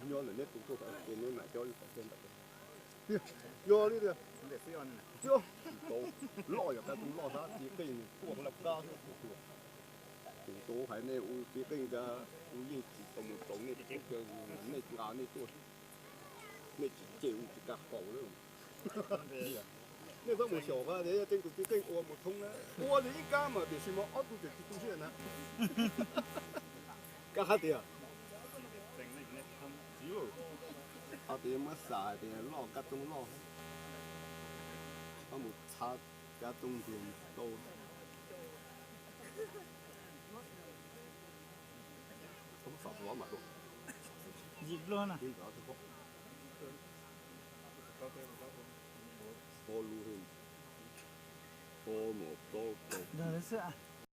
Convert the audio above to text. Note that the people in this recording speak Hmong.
Nyob ntawm neb tus tuaj ces neb mam coj wb pom kiag ntawm. Yog li tias, yog, tsis tau loj, yog qab tub loj sab txiv qeej tuaj laj kab xwb. Tus tau hais nej ua txiv qeej cas ua yeej tsis tau mus tau nej, nej nqa nej tuaj, nej tsis cem ua tsis kaj qaus lawm. Nej txhob mus xyaum qhov tias yog tej tus txiv qeej ua mus thoob na, ua li ib kab mas tiam sis mas ob tug tseem tsis tu siab na. Kab hais tias, hais tias muab xav hais tias loj kab tub loj, koj mus txhab kab tub ntiag tau. Yim luag na. Pab lub, pab mus plaub kaus. Xwb.